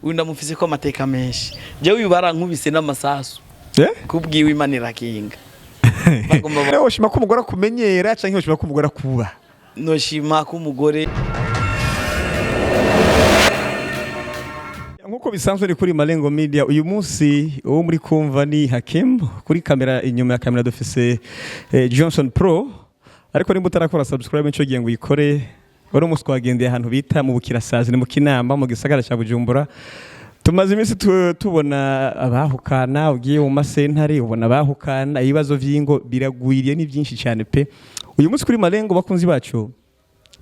Uyu ndamufise ko amateka menshi. Jewe uyu barankubise n'amasasu. Kubwiwe Imana irakinga. Bagomba Woshima ko umugore akumenyera canke woshima ko umugore akuba? Noshima ko umugore. Nkuko bisanzwe ni kuri Malengo Media. Uyu munsi uwo muri kumva ni Hakim kuri kamera, inyuma ya kamera dufise Johnson Pro. Ariko nimba utarakora subscribe, nico gihe ngo uyikore. Wari umunsi twagendeye ahantu bita mu Bukirasazi, ni mu Kinama, mu gisagara ca Bujumbura. Tumaze iminsi tubona abahukana. Ugiye mu masentare ubona abahukana, ibibazo vy'ingo biragwiriye, ni byinshi cyane pe. Uyu munsi kuri Malengo, bakunzi bacu,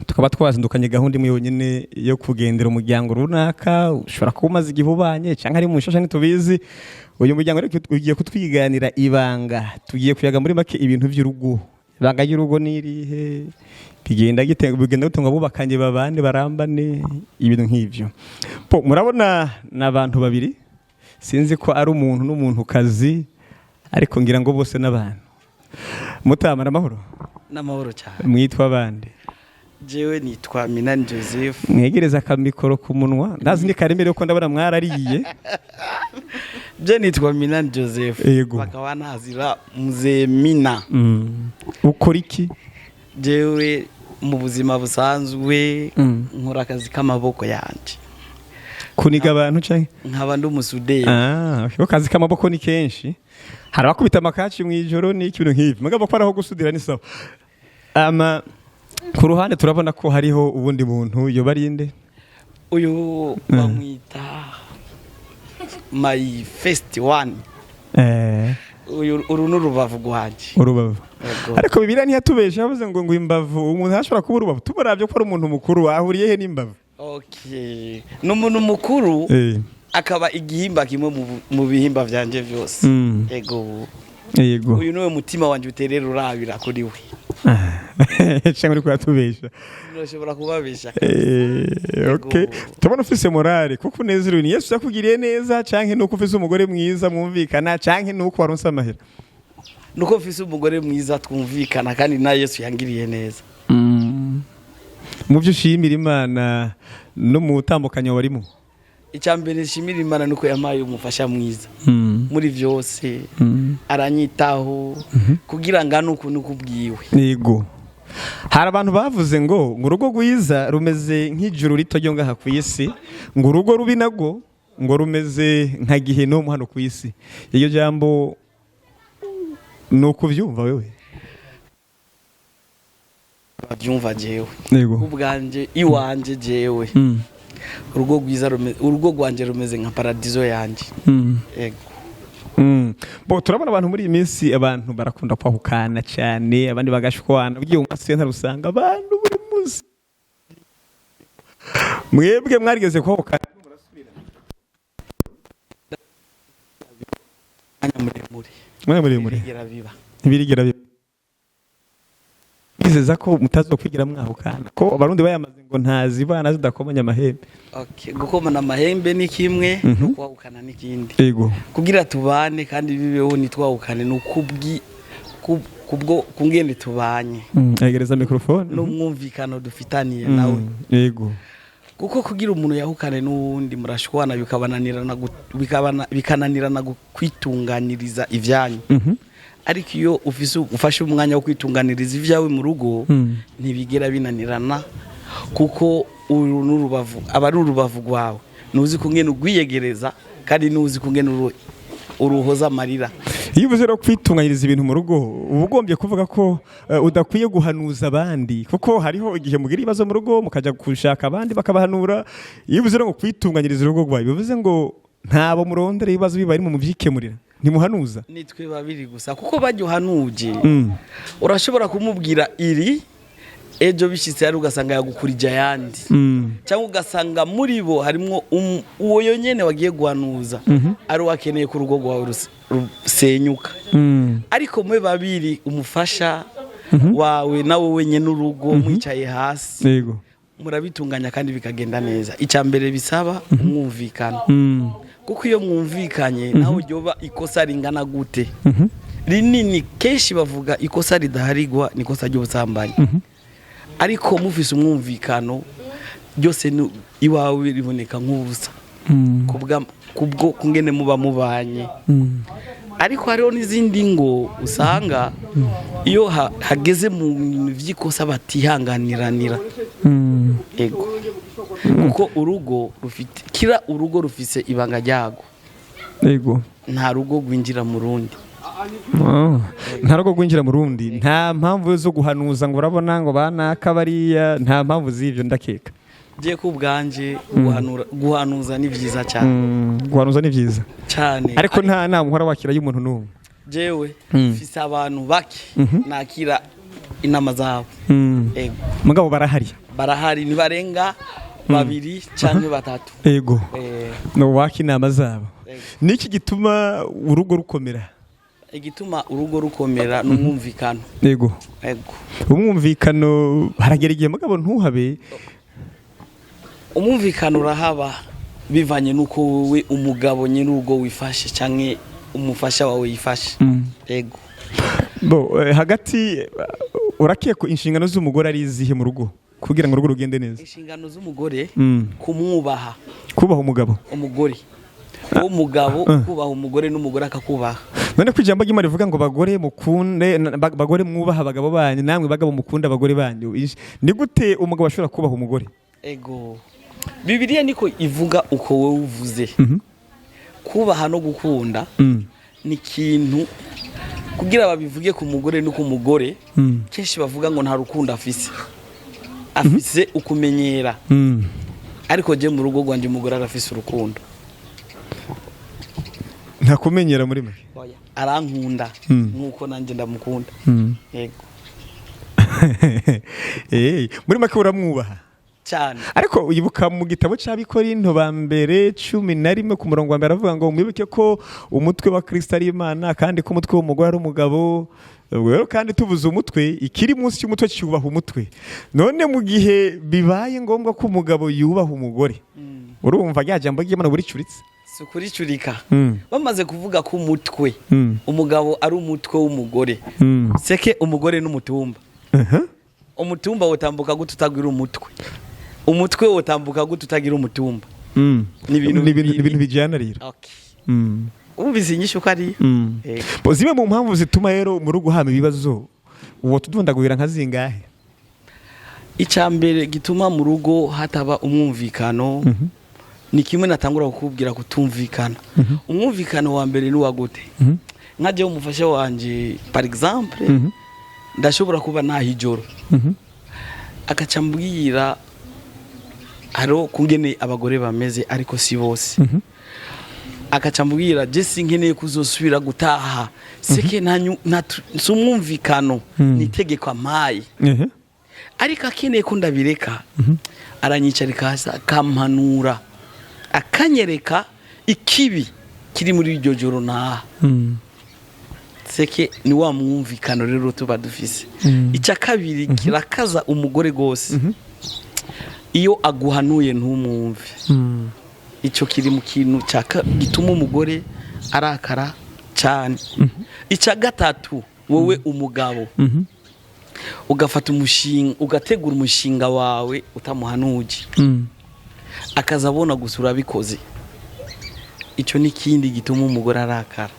tukaba twazindukanye gahunda imwe yonyine yo kugendera umuryango runaka. Ushobora kuba umaze igihe ubanye cyangwa ari mu nshasha, ntitubizi. Uyu muryango ariko ugiye kutwiganira ibanga. Tugiye kuyaga muri make ibintu by'urugo. Ibanga ry'urugo ni irihe? Bigenda gite? Bigenda gute ngo abubakanye babane, barambane? Ibintu nk'ibyo. Po murabona ni abantu babiri, sinzi ko ari umuntu n'umuntukazi, ariko ngira ngo bose n'abantu. Mutamara amahoro? N'amahoro cyane. Mwitwa abandi? Jewe nitwa Minani Joseph. Mwegereza akamikoro ku munwa, ndazi ni karemere ko ndabona mwarariye. Je nitwa Minani Joseph. Yego. Bakaba nazira Mzee Mina. Ukora iki? Jewe mu buzima busanzwe nkora akazi k'amaboko yanje. Kuniga abantu canke? Nkaba ndi umusuderi. Ah, okay. Akazi k'amaboko ni kenshi, hari abakubita amakaci mu ijoro n'iki, ibintu nk'ibi. Mugabo ko araho gusudira ni sawa. Ama ku ruhande turabona ko hariho ubundi muntu, yoba ari inde? Uyu bamwita my first one. Uyu, uru ni urubavu rwanje. Urubavu. Yego. Ariko Bibiliya ntiyatubeshe, yavuze ngo imbavu, umuntu ashobora kuba urubavu. Tumuravye ko ari umuntu mukuru, ahuriye he n'imbavu? Okay, ni umuntu mukuru, akaba igihimba kimwe mu bihimba vyanje vyose. Yego. Uyu niwe mutima wanje uterera urabira kuri we. Cyangwa uri kuratubesha? Ntushobora kubabesha. Okay. Tubona ufise morale kuko unezerewe. Ni Yesu yakugiriye neza, canke nuko ufise umugore mwiza mwumvikana, canke nuko waronse amahera? Nuko mfise umugore mwiza twumvikana, kandi na Yesu yangiriye neza. Mu byo ushimira Imana no mu butambukanyo warimo? Icya mbere nshimira Imana nuko yampaye umufasha mwiza muri vyose, aranyitaho kugira ngo ane ukuntu kubwiwe. Yego, hari abantu bavuze ngo urugo rwiza rumeze nk'ijuru rito ryo ngaha ku isi, ngo urugo rubi narwo ngo rumeze nka gihenomu hano ku isi. Iryo jambo ni ukuvyumva wewe? Bavyumva jewe. Yego. Ubwanje, iwanje jewe, urugo rwiza urugo rwanje rumeze nka paradizo yanje. Yego. Bo turabona abantu muri iyi minsi, abantu barakunda kwahukana cyane, abandi bagashwana. Ugiye mu masentare usanga abantu buri munsi. Mwebwe mwarigeze kwahukana? Umwanya muremure. Umwanya muremure. Ntibigera biba. Ntibirigera biba. Bizeza ko mutazokwigira mwahukana, ko Abarundi bayamaze ngo ntazibana zidakomanya amahembe. Okay, gukomana amahembe ni kimwe, no kwahukana n'ikindi. Kugira tubane kandi bibeho ntitwahukane ni ukubwi kubwo kungene tubanye. Egereza microphone. N'umwumvikano dufitaniye nawe. Kuko kugira umuntu yahukane n'uwundi, murashwana bikabananirana bikananirana kwitunganiriza ivyanyu. Ariko iyo ufise ufashe umwanya wo kwitunganiriza ivyawe mu rugo, ntibigera binanirana, kuko uru n'urubavu aba ari urubavu rwawe, ntuzi kungene urwiyegereza kandi ntuzi kungene uruhoza amarira. Iyo uvuze rero kwitunganyiriza ibintu mu rugo, uba ugombye kuvuga ko udakwiye guhanuza abandi, kuko hariho igihe mugira ibibazo mu rugo mukajya gushaka abandi bakabahanura. Iyo uvuze rero ngo kwitunganyiriza urugo rwawe, bivuze ngo ntabo murondera ibibazo biba arimo mubyikemurira, ntimuhanuza. Nitwe babiri gusa, kuko bajya uhanuje, urashobora kumubwira iri, ejo bishyitse hari ugasanga yagukurije ayandi, cyangwa ugasanga muri bo harimwo uwo yonyene wagiye guhanuza ari uwo akeneye ko urugo rwawe rusenyuka. Ariko mwe babiri, umufasha wawe nawe wenyine, urugo mwicaye hasi, murabitunganya kandi bikagenda neza. Icya mbere bisaba umwumvikano, kuko iyo mwumvikanye nawe ryoba ikosa ringana gute rinini, kenshi bavuga ikosa ridaharigwa ni ikosa ry'ubusambanyi, ariko mufise umwumvikano byose ni iwawe riboneka nk'ubusa. Kubwo kungene muba mubanye. Ariko hariho n'izindi ngo usanga iyo hageze mu bintu vy'ikosa batihanganiranira. Ego, kuko urugo rufite kira, urugo rufise ibanga ryago. Nta rugo rwinjira mu rundi. Ah, nta rugo rwinjira mu rundi. Nta mpamvu zo guhanuza ngo urabona ngo banaka bariya, nta mpamvu z'ibyo ndakeka. Je ku bwanje, guhanuza ni vyiza cyane. Guhanuza ni byiza. Cyane. Ariko nta nama uhora wakira y'umuntu n'umwe? Jewe mfise abantu bake nakira inama zabo. Ego. Mugabo barahari? Barahari, ntibarenga babiri cyangwa batatu. No waka inama zabo. Ego. Niki gituma urugo rukomera? Igituma urugo rukomera ni umwumvikano. Ego. Umwumvikano haragera igihe mugabo ntuhabe. Umwumvikano urahaba bivanye n'uko wowe umugabo nyir'urugo wifashe cyangwa umufasha wawe yifashe. Ego. Bo hagati urakeka ko inshingano z'umugore ari izihe mu rugo kugira ngo urugo rugende neza? Inshingano z'umugore, kumwubaha. Kubaha umugabo? Umugore, uwo mugabo kubaha umugore n'umugore akakubaha. None ko ijambo ry'Imana rivuga ngo bagore mukunde bagore mwubaha abagabo banyu, namwe bagabo mukunde abagore banyu, ni gute umugabo ashobora kubaha umugore? Ego, Bibiliya niko ivuga uko wowe uvuze. Kubaha no gukunda ni ikintu kugira babivuge ku mugore no ku mugore. Kenshi bavuga ngo nta rukundo afise, afise ukumenyera. Ariko je mu rugo rwanje umugore arafise urukundo. Nta kumenyera muri make? Arankunda nkuko nanjye ndamukunda. Yego. Muri make uramwubaha? Cyane. Ariko wibuka mu gitabo cy'Abikorinto ba mbere 11 ku murongo wa mbere aravuga ngo mwibuke ko umutwe wa Kristo ari Imana, kandi ko umutwe w'umugore ari umugabo. Ubwo rero kandi tuvuze umutwe, ikiri munsi y'umutwe cyubaha umutwe. None mu gihe bibaye ngombwa ko umugabo yubaha umugore, urumva rya jambo ry'Imana buricuritse? Si ukuricurika. Bamaze kuvuga ko umutwe, umugabo ari umutwe w'umugore, seke umugore n'umutumba. Umutumba wotambuka gute utagira umutwe? Umutwe wotambuka gute utagira umutumba? Ni ibintu Ni ibintu bibiri. Ni ibintu bijyana rero. Okay. Wumvise inyishu uko ari? Yego. Bo, zimwe mu mpamvu zituma rero mu rugo hama ibibazo uwo tudundagurira nka zingahe? Icya mbere gituma mu rugo hataba umwumvikano ni kimwe natangura kukubwira, kutumvikana. Umwumvikano wa mbere ni uwa gute? Nka jewe umufasha wanje, par exemple, ndashobora kuba naha ijoro, agaca mbwira hariho kungene abagore bameze, ariko si bose, agaca mbwira je sinkeneye kuzosubira gutaha, seke si umwumvikano, ni itegeko ampaye. Ariko akeneye ko ndabireka, aranyicarika hasi akampanura, akanyereka ikibi kiri muri iryo joro ntaha. Seke ni wa mwumvikano rero tuba dufise. Icya kabiri kirakaza umugore rwose, iyo aguhanuye ntumwumve. Icyo kiri mu kintu gituma umugore arakara cyane. Icya gatatu, wowe umugabo ugafata umushinga, ugategura umushinga wawe utamuhanuje, akaza abona gusa urabikoze. Icyo ni ikindi gituma umugore arakara.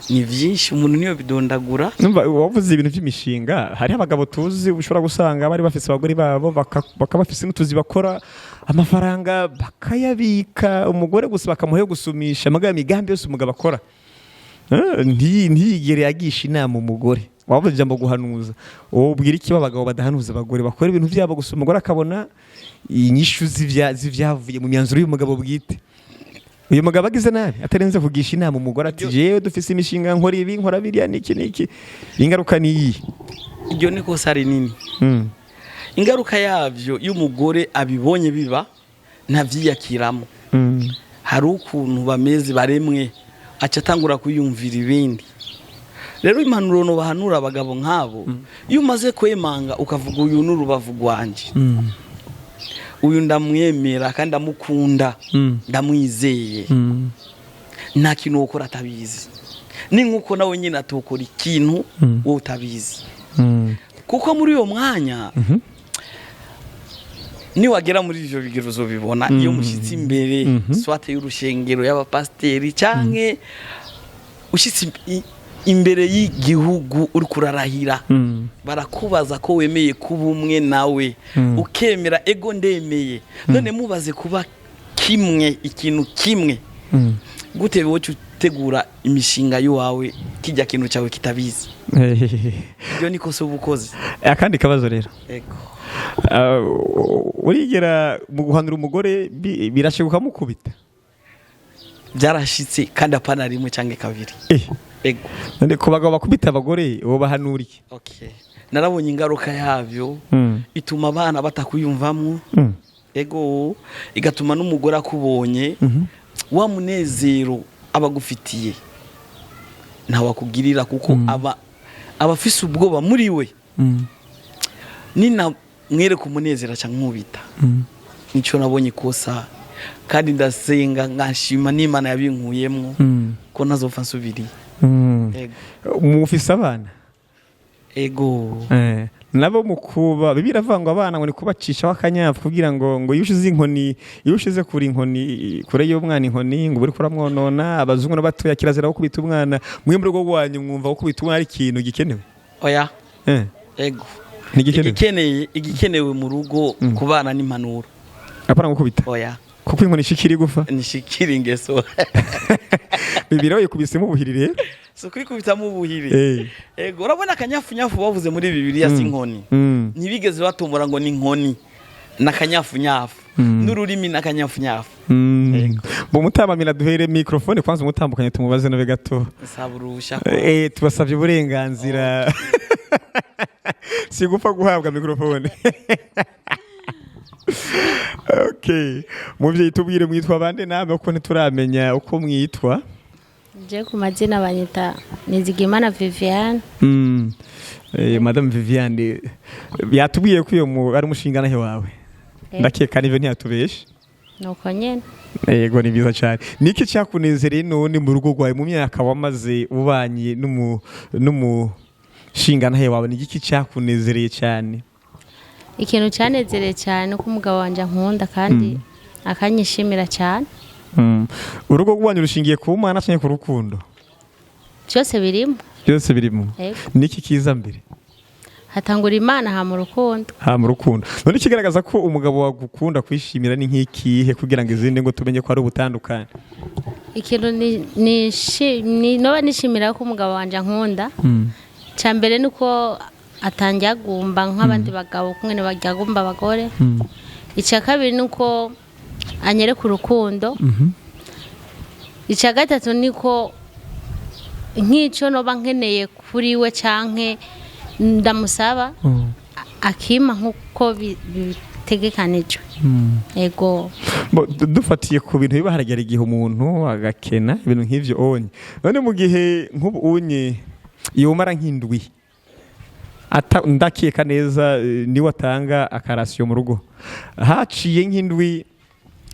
Ni byinshi, umuntu niyo bidondagura. Numva wavuze ibintu by'imishinga. Hariho abagabo tuzi ushobora gusanga bari bafise abagore babo, bakaba bafise n'utuzi bakora, amafaranga bakayabika, umugore gusa bakamuha yo gusumisha. Amagara imigambi yose umugabo akora, ntiyigere agisha inama umugore. Wavuze ijambo guhanuza, ubwira iki abagabo badahanuza abagore, bakora ibintu byabo gusa, umugore akabona inyishu z'ivyavuye mu myanzuro y'umugabo bwite? Uyu mugabo agize nabi atarenze kugisha inama umugore ati jewe dufise imishinga, nkora ibi, nkora biriya, niki niki, ingaruka ni iyi? Iryo ni kosa rinini. Ingaruka yabyo, iyo umugore abibonye biba, ntabyiyakiramo. Hari ukuntu bameze, baremwe, aca atangura kuyumvira ibindi. Rero impanuro bahanura abagabo nk'abo, iyo umaze kwemanga ukavuga uyu ni urubavu rwanjye, uyu ndamwemera kandi ndamukunda, ndamwizeye, nta kintu wokora atabizi. Ni nk'uko nawe nyine atokora ikintu wowe utabizi, kuko muri uyo mwanya Niwagera muri ivyo bigero uzobibona iyo mushyitsi imbere, soit y'urushengero, y'abapasiteri, canke ushyitsi imbere y'igihugu uri kurarahira, barakubaza ko wemeye kuba umwe nawe, ukemera: "Ego, ndemeye." None mubaze kuba kimwe, ikintu kimwe gute, wowe utegura imishinga y'iwawe kijya kintu cyawe kitabizi? Ibyo niko se uba ukoze. Akandi kabazo rero. Ego. Urigera mu guhanura umugore birashoboka ukamukubita? Byarashitse, kandi apana rimwe cyangwa kabiri. Ego. None ku bagabo bakubita abagore, uwo bahanura iki? Okay, narabonye ingaruka yabyo. Ituma abana batakuyumvamwo. Ego, igatuma n'umugore akubonye, wa munezero aba agufitiye ntawakugirira, kuko aba afise ubwoba muri we: "Nina mwereka umunezero aca nkubita." Nicyo nabonye ikosa, kandi ndasenga nkashima n'Imana yabinkuyemwo ko ntazopfa nsubiriye. Ego. Mufise abana? Ego. Nabo mukuba bibiri avuga ngo abana ngo ni kubacishaho akanyafu, kugira ngo iyo ushize inkoni, iyo ushize kure inkoni, kure y'umwana inkoni, ngo uri kuramwonona. Abazungu n'abatoya kirazira gukubita umwana. Mwe mu rugo rwanyu mwumva gukubita umwana ari ikintu gikenewe? Oya. Ego. Ntigikenewe? Igikenewe mu rugo ku bana n'impanuro. Apana gukubita? Oya. Kuko inkoni ishikira igufa. Nishikira ingeso. Bibiri bayikubisemo ubuhiri rero. Si kwikubitamo ubuhiri. Ego, urabona akanyafunyafu bavuze muri Bibiliya si inkoni. Ntibigeze batombora ngo ni inkoni n'akanyafunyafu, n'ururimi n'akanyafunyafu. Bo mutambamira, duhere microphone kwanza umutambukanye tumubaze nawe gato. Saba uruhushya. Tubasabye uburenganzira, si gupfa guhabwa microphone. Okay, muvyeyi, tubwire mwitwa bande namwe, kuko ntituramenya uko mwitwa. Je ku mazina banyita Nizigimana Viviane. Madame Viviane yatubwiye ko iyo ari umushingantahe wawe. Ndakeka nivyo, ntiyatubeshe. Nuko nyene. Yego, ni byiza cyane. Niki cyakunezereye none mu rugo rwawe, mu myaka wamaze ubanye n'umushingantahe wawe? Ni igiki cyakunezereye cyane? Ikintu cyanezereye cyane ko umugabo wanjye ankunda kandi akanyishimira cyane. Urugo rwanyu rushingiye ku Mana cyangwa ku rukundo? Byose birimo. Byose birimo? Yego. Niki kiza mbere? Hatangura Imana, hama urukundo. Ha mu rukundo. None ikigaragaza ko umugabo wagukunda kwishimira ni nk'ikihe, kugira ngo izindi ngo tumenye ko ari ubutandukane? Ikintu noba nishimira ko umugabo wanjye ankunda, cya mbere ni uko atangyagumba nk'abandi bagabo kumwe baryagumba abagore. Icya kabiri ni uko anyereka urukundo. Icya gatatu ni ko nk'icyo noba nkeneye kuri we canke ndamusaba, akima nk'uko bitegekanijwe. Ego. Dufatiye ku bintu biba, haragera igihe umuntu agakena, ibintu nk'ivyo onye. None mu gihe nk'ubu unye yomara nk'indwi ndakeka neza, niwe atanga akarasiyo mu rugo, haciye nk'indwi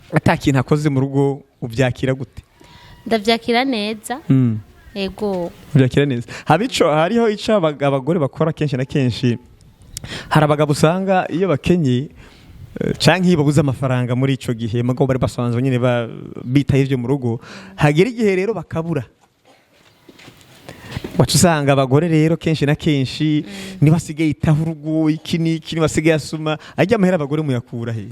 ata kintu akoze mu rugo, ubyakira gute? Ndabyakira neza. Ego. Ubyakira neza. Haba ico, hariho ico abagore bakora kenshi na kenshi. Hari abagabo usanga iyo bakenye, canke iyo babuze amafaranga muri ico gihe, mugabo bari basanzwe nyine bitaho ivyo mu rugo, hagera igihe rero bakabura, waca usanga abagore rero kenshi na kenshi niba asigaye yitaho urugo, iki n'iki, niba asigaye asuma ajya amahera. Abagore muyakura he?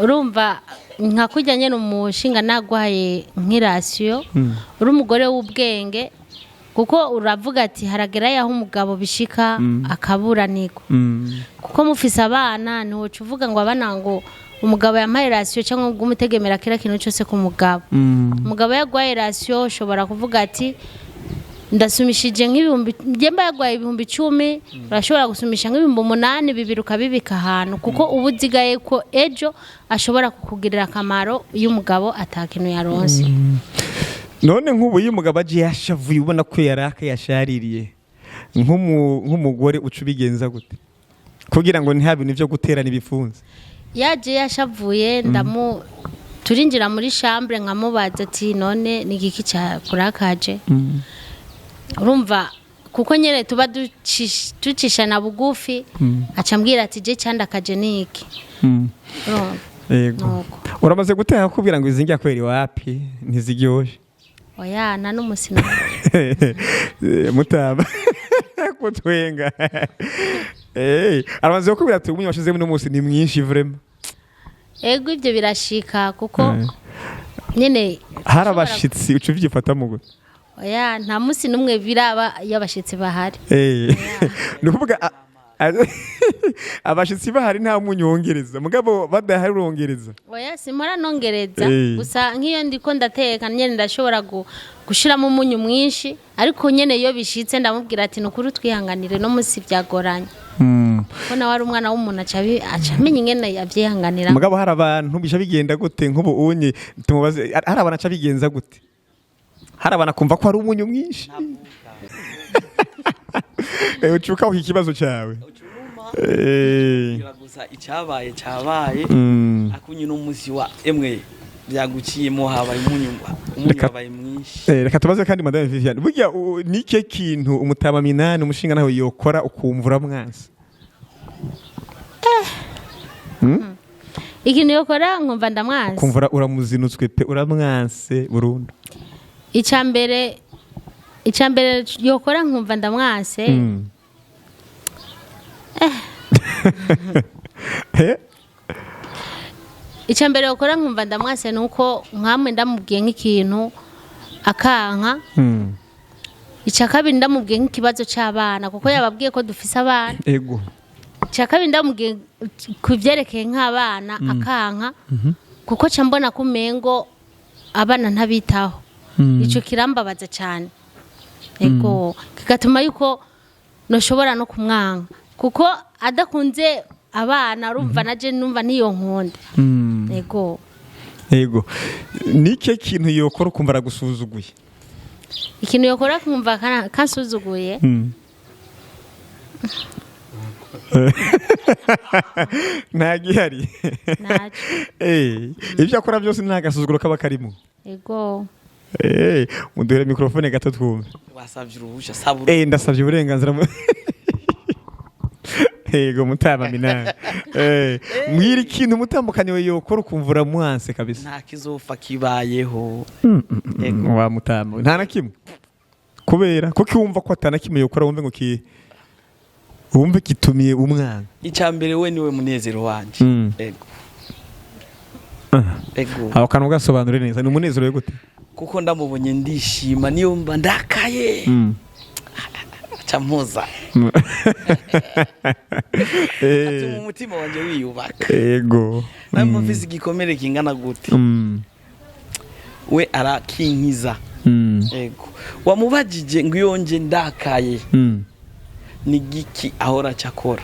Urumva nka kurya nyine umushinga nagwaye nk'irasiyo, uri umugore w'ubwenge, kuko uravuga ati haragera yaho umugabo bishika akabura niko, kuko mufise abana, ntiwoca uvuga ngo abana, ngo umugabo yampaye rasiyo, cyangwa ngo umutegemera kira kintu cyose ku mugabo. Umugabo yagwaye rasiyo, ushobora kuvuga ati ndasumishije nk'ibihumbi, njye mba yagwaye 10,000, urashobora gusumisha nk'ibihumbi 8, bibiri ukabibika ahantu, kuko uba uzigaye ko ejo ashobora kukugirira akamaro iyo umugabo atakintu yaronse. None nk'ubu iyo umugabo agiye yashavuye, ubona ko yaraka yashaririye, nk'umugore uca ubigenza gute kugira ngo ntihabe ibintu byo guterana ibifunze? Yaje yashavuye, ndamu turinjira muri chambre, nkamubaza ati: "None ni igiki cyakurakaje?" Urumva Kuko nyene tuba ducishana bugufi, aca ambwira ati je candakaje niki. Urumva? Yego. Nuko. Uramaze guteka kubwira ngo izi ndya kweri wapi, ntiziryoshe? Oya, nta n'umusi n'umwe. Mutamba kutwenga. Aramaze kukubwira ati umunyu washizemo uno munsi ni mwinshi vraiment? Ego, ibyo birashika kuko nyene Hari abashitsi, uca uvyifatamo gute? Oya, nta musi n'umwe biraba iyo abashitsi bahari. Ni ukuvuga abashitsi bahari nta munyu wongereza, mugabo badahari urongereza? Oya, simpora nongereza. Gusa nk'iyo ndiko ndateka nyene ndashobora gushiramo umunyu mwinshi, ariko nyene iyo bishitse ndamubwira ati nukuri twihanganire, no musi byagoranye, ko nawe ari umwana w'umuntu, aca amenya ingene avyihanganira. Mugabo hari abantu bisha bigenda gute? Nk'ubu unye tumubaze, hari abantu aca bigenza gute? Hari abantu akumva ko hari umunyu mwinshi. Ucuka ikibazo cyawe. Kugira gusa icyabaye cyabaye. Akunyu n'umusi wa emwe byaguciyemo, habaye umunyu, umunyu wabaye mwinshi. Reka tubaze kandi Madame Viviane, burya ni ikihe kintu umutama Minani, umushinga nawe, yokora ukumva uramwansi? Ikintu yokora nkumva ndamwansi? Ukumva uramuzinutswe pe, uramwanse burundu. Icambere yokora nkumva ndamwanse, icambere yokora nkumva ndamwanse nuko nkamwe ndamubwiye nk'ikintu akanka. Icya kabiri, ndamubwiye nk'ikibazo c'abana, kuko yababwiye ko dufise abana. Icya kabiri, ndamubwiye ku byerekeye nk'abana akanka, kuko ca mbona ko umengo abana ntabitaho. Icyo kirambabaza cyane, ego, kigatuma yuko ntushobora no kumwanga, kuko adakunze abana, urumva naje numva niyo nkunda. Ego. Ego, ni ikihe kintu yokora ukumva aragusuzuguye? Ikintu yokora kumva kansuzuguye? Nta gihari? Ntacyo. Ibyo akora byose nta gasuzuguro kaba karimo? Ego. Muduhere mikrofone gato twumve. Wasabye uruhushya, saba. Ndasabye uburenganzira. Yego, mutama Minani, mbwira ikintu umutambukanyi we yokora ukumva uramwanse kabisa. Nta kizofa kibayeho. Ego. Wa mutama, nta na kimwe? Kubera kuko wumva ko atana kimwe yokora wumve ngo ki wumve kitumiye umwana? Icya mbere, we niwe munezero wanje. Ego, ego. Aho kantu gasobanure neza, ni umunezero we gute? Kuko ndamubonye ndishima, niyo mba ndakaye aca mpoza, atuma umutima wanje wiyubaka. Nawe mufise igikomere kingana gute, we arakinkiza. Ego, wamubajije ngo iyo nje ndakaye ni giki ahora acakora?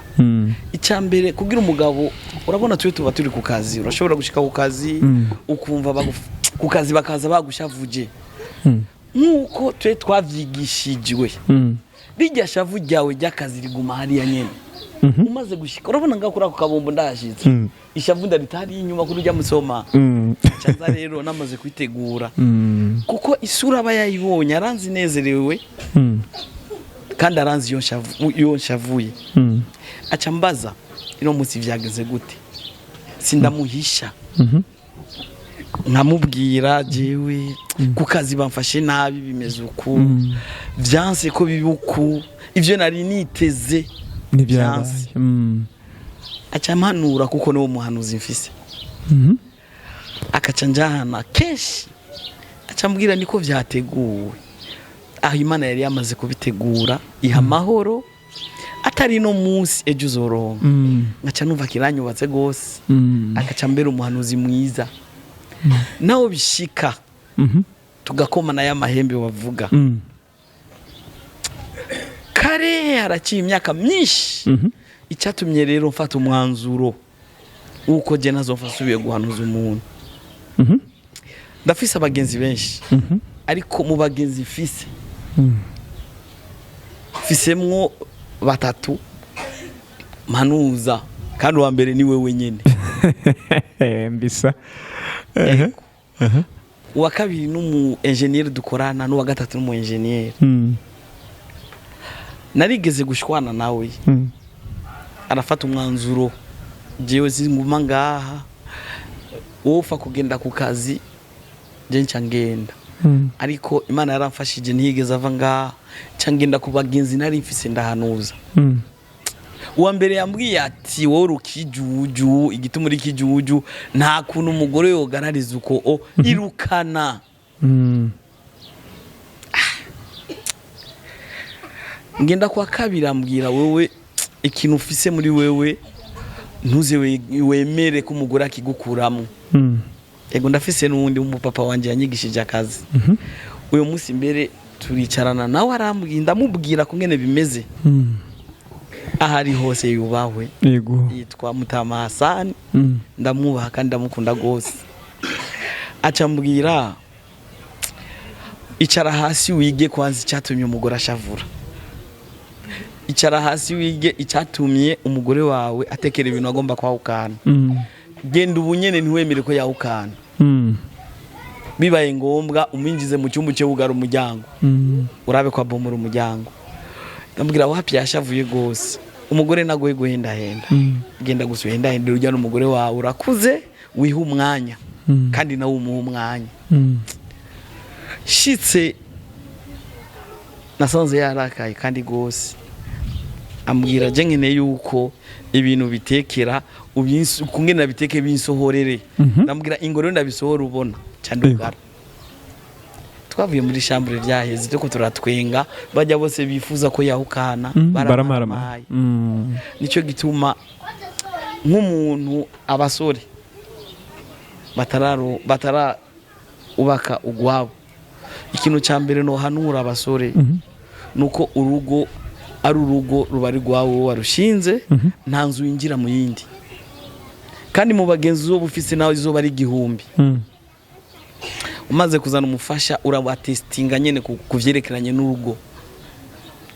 Icya mbere, kugira umugabo, urabona twe tuba turi ku kazi, urashobora gushika ku kazi ukumva ku kazi bakaza bagushavuje. Nk'uko twe twavyigishijwe, rirya shavu ryawe ry'akazi riguma hariya nyene. Umaze gushika, urabona ngaho kuri ako kabombo ndahashitse, ishavu ndaritari inyuma kuri urya musoma. Caza rero namaze kwitegura, kuko isura aba yayibonye, aranzi nezerewe, kandi aranzi iyo nshavuye. Aca mbaza ino munsi vyageze gute, sindamuhisha. Nkamubwira jewe ku kazi bamfashe nabi, bimeze uku, vyanse ko biba uku, ivyo nari niteze ntibyabaye. Vyanse. Aca ampanura, kuko niwo muhanuzi mfise. Akaca njahana kenshi, aca ambwira niko vyateguwe, aho Imana yari yamaze kubitegura, iha amahoro atari no munsi ejo uzoronka. Nkaca numva kiranyubatse gose. Akaca mbera umuhanuzi mwiza, nawe bishika tugakomana y'amahembe bavuga. Kare haraciye imyaka myinshi. Icyatumye rero mfata umwanzuro w'uko jye ntazopfa nsubiye guhanuza umuntu, ndafise abagenzi benshi, ariko mu bagenzi mfise, mfisemwo batatu mpanuza, kandi uwa mbere ni wewe nyene. Mbisa. Uwa kabiri n'umu engineer dukorana, n'uwa gatatu n'umu engineer. Narigeze gushwana nawe, arafata umwanzuro: jewe singuma ngaha, wowe upfa kugenda ku kazi, je nca ngenda. Ariko Imana yaramfashije, ntiyigeze ava ngaha. Nca ngenda ku bagenzi nari mfise, ndahanuza. Uwa mbere yambwiye ati: "Wowe uri ukijuju, igituma uri ikijuju, nta kuntu umugore yogarariza uko o irukana." Ngenda kwa kabiri, ambwira: "Wewe ikintu ufise muri wewe, ntuze wemere ko umugore akigukuramo." Ego, ndafise n'uwundi w'umupapa wanje yanyigishije akazi. Uyu munsi mbere turicarana nawe, arambwira, ndamubwira ko ngene bimeze. Aho ari hose yubahwe. Yitwa Mutama Hasani. Ndamwubaha kandi ndamukunda rwose. Aca ambwira: "Icara hasi wige kwanza icyatumye umugore ashavura, icara hasi wige icyatumye umugore wawe atekera ibintu agomba kwahukana. Genda ubu nyene, ntiwemere ko yahukana. Bibaye ngombwa umwinjize mu cyumba cye, wugara umuryango, urabe ko abomora umuryango." Ndamubwira: "Wapi, yashavuye rwose. Umugore nagoye guhendahenda. Genda gusa uhendahenda ujya n'umugore wawe, urakuze, wiha umwanya kandi nawe umuha umwanya." Shitse nasanze yarakaye kandi rwose. Ambwira: "Je nkeneye yuko ibintu bitekera kungene nabiteke binsohorere." Ndamubwira: "Ingoro ndabisohora ubona candugara." Twavuye muri chambre vyaheze, turiko turatwenga. Bajya bose bifuza ko yahukana Baramarama. baramaramaye. Nicyo gituma nk'umuntu, abasore batara ubaka ugwabo, ikintu cya mbere nohanura abasore nuko urugo ari urugo, ruba ari rwawe warushinze. Nta nzu winjira mu yindi, kandi mu bagenzi uzoba ufise nawe izoba ari 1000. Umaze kuzana umufasha, urabatesitinga nyene ku vyerekeranye n'urugo.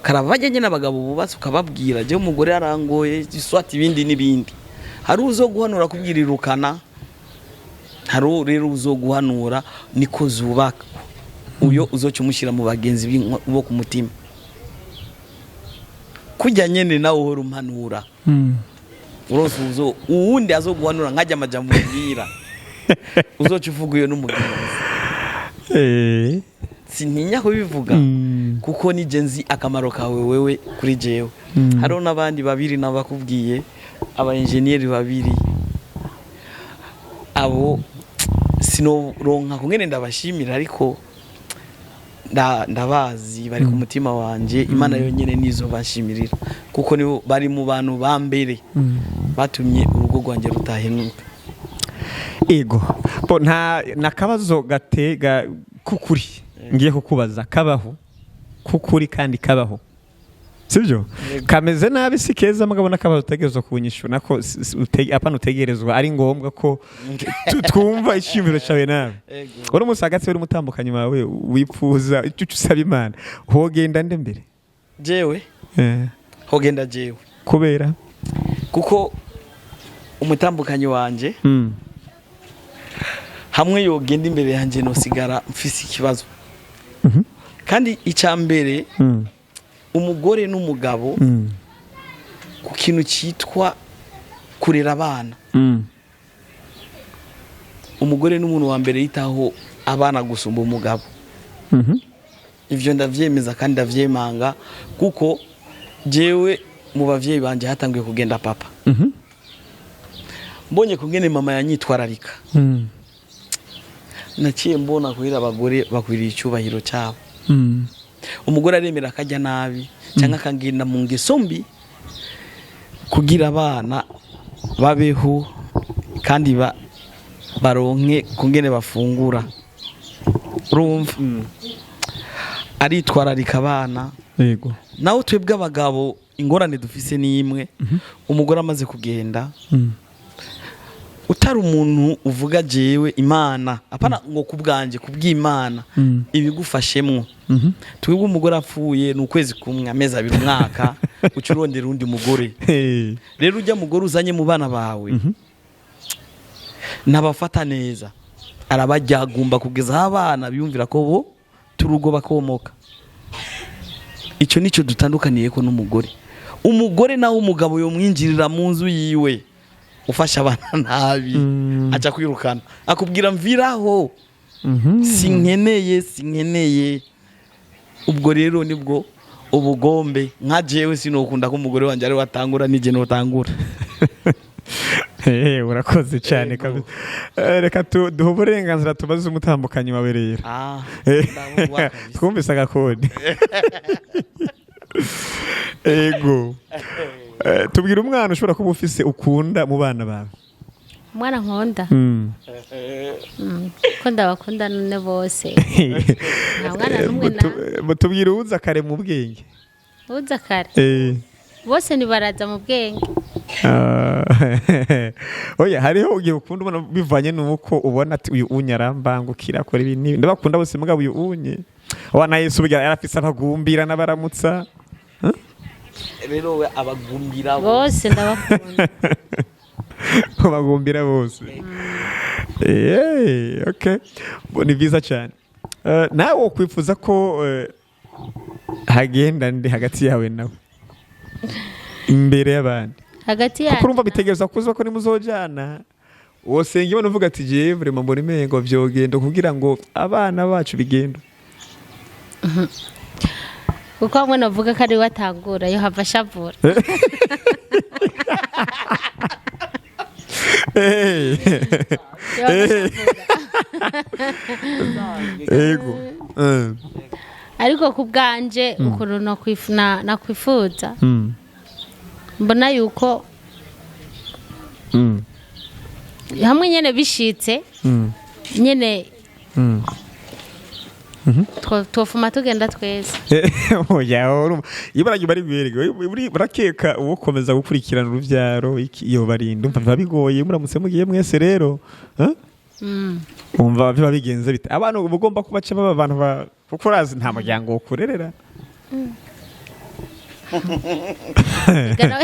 Karaba bajya nyene abagabo bubatse, ukababwira: "Jewe umugore arangoye iswati," ibindi n'ibindi. Hari uzo guhanura kubwira irukana, hari rero uzo guhanura niko zubaka. Uyo uzoca umushyira mu bagenzi bo ku mutima, kujya nyene nawe uhora umpanura. Uronse uzo uwundi azoguhanura nkajya amajambo ubwira, uzoca uvuga uyo n'umugenzi. Sintinya kubivuga kuko nije nzi akamaro kawe wewe kuri jewe. Hariho n'abandi babiri nabakubwiye, aba enjeniyeri babiri. Abo sinoronka kungene ndabashimira, ariko ndabazi, bari ku mutima wanje. Imana yonyene nizo bashimirira, kuko nibo bari mu bantu ba mbere batumye urugo rwanjye rutahenuka. Ego, bo nta nakabazo gatega kukuri ngiye kukubaza, kabaho kukuri kandi kabaho, sibyo? Yego. Kameze nabi, si keza, mugabo nakabazo utegerezwa kunyishura nako apana utegerezwa, ari ngombwa ko twumva icyiyumviro cyawe nawe. Ego. Uri umunsi hagati uri umutambukanyi wawe, wipfuza icyo usaba Imana, hogenda nde mbere? Jewe. Hogenda jewe. Kubera? Kuko umutambukanyi wanje, hamwe yogenda imbere yanjye, nosigara mfise ikibazo. Kandi icya mbere, umugore n'umugabo ku kintu cyitwa kurera abana, umugore n'umuntu wa mbere yitaho abana gusumba umugabo. Ivyo ndavyemeza kandi ndavyemanga, kuko jewe mu bavyeyi banje hatanguye kugenda papa. Mbonye kungene mama yanyitwararika, naciye mbona kuhira abagore bakwiriye icyubahiro cyabo. Umugore aremera akajya nabi cyangwa akagenda mu ngeso mbi kugira abana babeho kandi baronke kungene bafungura. Urumva, aritwararika abana. Naho twebwe abagabo ingorane dufise ni imwe: umugore amaze kugenda, utari umuntu uvuga jewe Imana, apana ngo kubwanje, kubw'Imana ibigufashemwo. Twebwe umugore apfuye ni ukwezi kumwe, amezi 2, umwaka, uca urondera undi mugore. Hey. Rero ujya mugore uzanye mu bana bawe, ntabafata neza, arabajyagumba kugeza aho abana biyumvira ko bo turugo bakomoka. Icyo nicyo dutandukaniye ko n'umugore. Umugore nawe umugabo yomwinjirira mu nzu yiwe, ufasha abana nabi, aca kwirukana, akubwira: "Mviraho, sinkeneye, sinkeneye." Ubwo rero nibwo ubugombe. Nka jewe sinokunda ko umugore wanjye ari watangura, nije notangura. Urakoze cyane kabisa. Reka duhe uburenganzira tubaze umutambukanyi wawe rero. Ah, ndabubaha kabisa. Twumvise agakoni. Ego. Tubwire umwana ushobora kuba ufise ukunda mu bana bawe. Umwana nkunda? Ko ndabakunda none bose, nta mwana n'umwe na Tubwire uwuza kare mu bwenge. Uza kare? Bose ntibaraza mu bwenge. Ah, oya, hariho igihe ukunda ubona bivanye n'uko ubona ati uyu unye arambangukira, akora ibi n'ibi, ndabakunda bose, mugabo uyu unye wana Yesu burya yarafise abagumbira n'abaramutsa. Rero we abagumbira bose ndabakunda. Bagumbira bose. Okay. Bo, ni byiza cyane. Nawe wokwifuza ko hagenda ndi hagati yawe nawe imbere y'abandi? Hagati Kuko yanjye urumva bitegereza kuza ko nimuzojana, wosenga ibona uvuga ati jewe vraiment mbona imengo vyogenda kugira ngo abana bacu bigende. Kuko bamwe navuga ko ari we atangura, yo hava ashavura. Yo hava ashavura. Ego. Ariko ku bwanje, ukuntu nakwifuza, mbona yuko hamwe nyene bishitse nyene twofuma tugenda twese. Oya, urumva ibara bari bwereke urakeka uwo komeza gukurikirana uruvyaro iki iyo barinda, umva biba bigoye muramutse mugiye mwese rero. Huh? Umva biba bigenze bite? Abantu uba ugomba kubaca baba abantu ba kuko urazi nta muryango wokurerera. Ega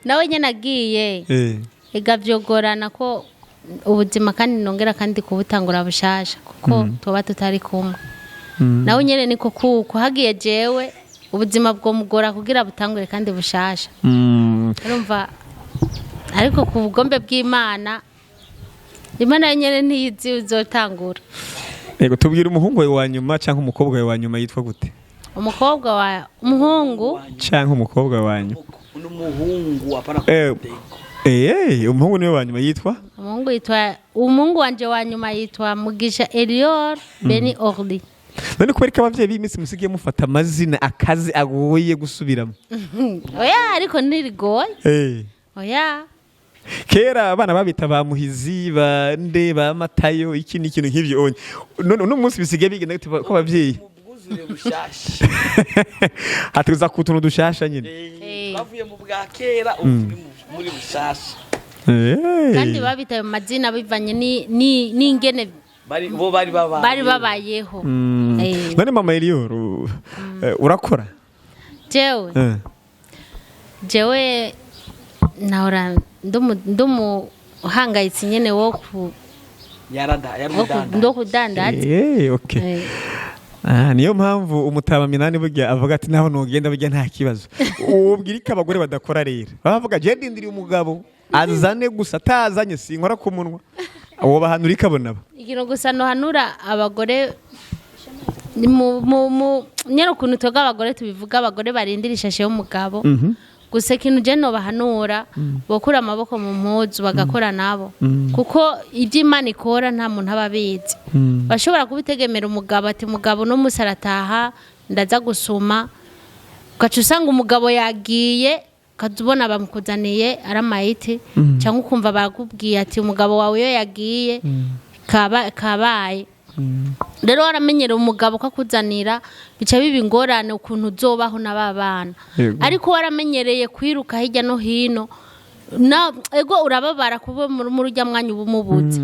nawe nyene agiye, ega vyogorana ko ubuzima kandi nongera kandi kubutangura bushasha, kuko tuba tutari kumwe. Nawe nyene niko kuko hagiye jewe, ubuzima bwomugora kugira butangure kandi bushasha. Urumva, ariko ku bugombe bw'Imana, Imana nyene ntiyizi uzotangura. Yego, tubwire umuhungu wawe wa nyuma cyangwa umukobwa wawe wa nyuma yitwa gute? Umukobwa wa umuhungu. Cyangwa umukobwa wa nyuma. N'umuhungu apana. Umuhungu niwe wa nyuma yitwa? Umuhungu yitwa, umuhungu wanje wa nyuma yitwa Mugisha Elior Beni Orli. None kubera ko abavyeyi b'iminsi musigaye mufata amazina akazi agoye gusubiramo? Oya, ariko ntirigoye. Oya. Kera abana babita ba Muhizi, ba nde, ba Matayo, iki n'ikintu nk'ivyo onye. None uno munsi bisigaye bigenda gute ko abavyeyi Ubwuzure bushasha. Hatuza ku tuntu dushasha nyine? Bavuye mu bwa kera, ubu turi muri bushasha. Kandi babitaye mu mazina bivanye n'ingene Bari bo bari babaye. Bari babayeho. None mama Elior, urakora? Jewe? Jewe nahora ndumuhangayitsi nyene wo ku Yarada wo ku- yarudanda. Ndo kudandaza. Okay. Eh. Ah, niyo mpamvu umutaba minani burya avuga ati naho nugenda burya nta kibazo. Ubwira ko abagore badakora rero bavuga je ndindiriye umugabo azane gusa, atazanye sinkora ku munwa. Uwo bahanura ikabona ba Ikintu gusa nohanura abagore ni mu nyene ukuntu twebwe abagore tubivuga, abagore barindira ishashe y'umugabo gusa, ikintu je nobahanura, bokura amaboko mu mpuzu bagakora nabo, kuko ibyo Imana ikora nta muntu aba abizi. Bashobora kubitegemera umugabo ati umugabo uno munsi arataha, ndaza gusuma, ugaca usanga umugabo yagiye, ukaza ubona bamukuzaniye ari amayiti, cyangwa ukumva bakubwiye ati umugabo wawe iyo yagiye kabaye. Rero waramenyereye umugabo ko akuzanira, bica biba ingorane ukuntu uzobaho na ba bana. Ariko waramenyereye kwiruka hirya no hino na ego, urababara kuba muri urya mwanya uba umubuze,